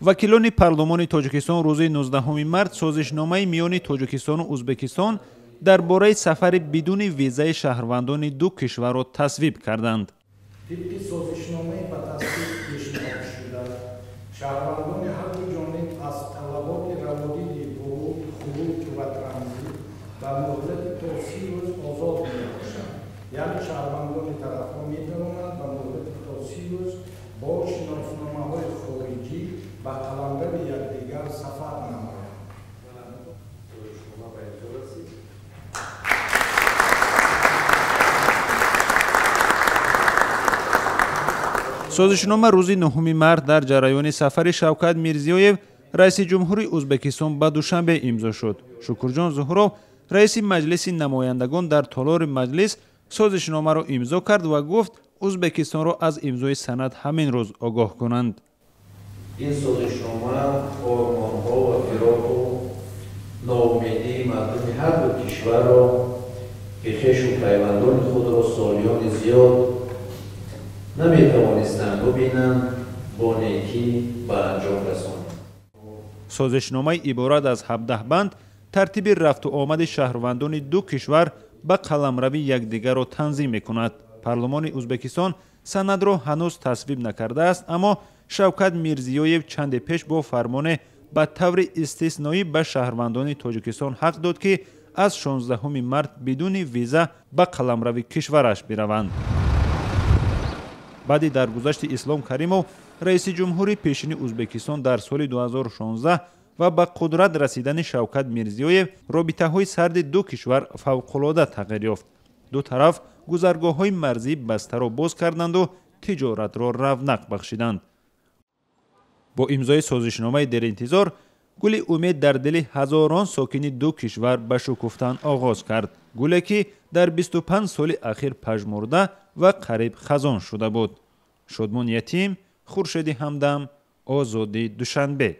Вакилони парлумони Тоҷикистон рӯзи 19 март созишномаи миёни Тоҷикистону Ӯзбекистон дар бораи сафари бидуни визаи шаҳрвандони ду кишварро тасвиб карданд. Тибқи созишномаи ба тасвиб пешниҳодшуда, шаҳрвандони ҳар ду ҷониб аз талаботи раводиди вуруд, хуруҷ ва транзит ба муҳлати то 30 рӯз озод мебошанд. Яъне шаҳрвандони тарафҳо метавонанд ба муҳлати то 30 рӯз бо шиносномаҳои хориҷӣ ба қаламрави якдигар сафар намоянд. Созишнома рӯзи 9 март дар ҷараёни сафари Шавкат Мирзиёев, раиси ҷумҳури Ӯзбекистон, ба Душанбе имзо шуд. Шукурҷон Зуҳуров, раиси Маҷлиси намояндагон, дар толори маҷлис созишномаро имзо кард ва гуфт, Ӯзбекистонро аз имзои санад ҳамин рӯз огоҳ кунанд. Ин созишнома ормонҳо ва фироқу ноумедии мардуми ҳар ду кишварро, ки хешу пайвандони худро солиёни зиёд наметавонистанд бубинанд, бо некӣ ба анҷом расонад. Созишномаи иборат аз 17 банд тартиби рафту омади шаҳрвандони ду кишвар ба қаламрави якдигарро танзим мекунад. Парлумони Ӯзбекистон санадро ҳанӯз тасвиб накардааст, аммо Шавкат Мирзиёев чанде пеш бо фармоне ба таври истисноӣ ба шаҳрвандони Тоҷикистон ҳақ дод, ки аз 16 март бидуни виза ба қаламрави кишвараш бираванд. Баъди даргузашти Ислом Каримов, раиси ҷумҳури пешини Ӯзбекистон, дар соли 2016 ва ба қудрат расидани Шавкат Мирзиёев, робитаҳои сарди ду кишвар фавқулода тағйир ёфт. Ду тараф гузаргоҳҳои марзии бастаро боз карданду тиҷоратро равнақ бахшиданд. Бо имзои созишномаи деринтизор гули умед дар дили ҳазорон сокини ду кишвар ба шукуфтан оғоз кард, гуле ки дар 25 соли ахир пажмурда ва қариб хазон шуда буд. Шодмон Ятим, Хуршеди Ҳамдам, Озодӣ, Душанбе.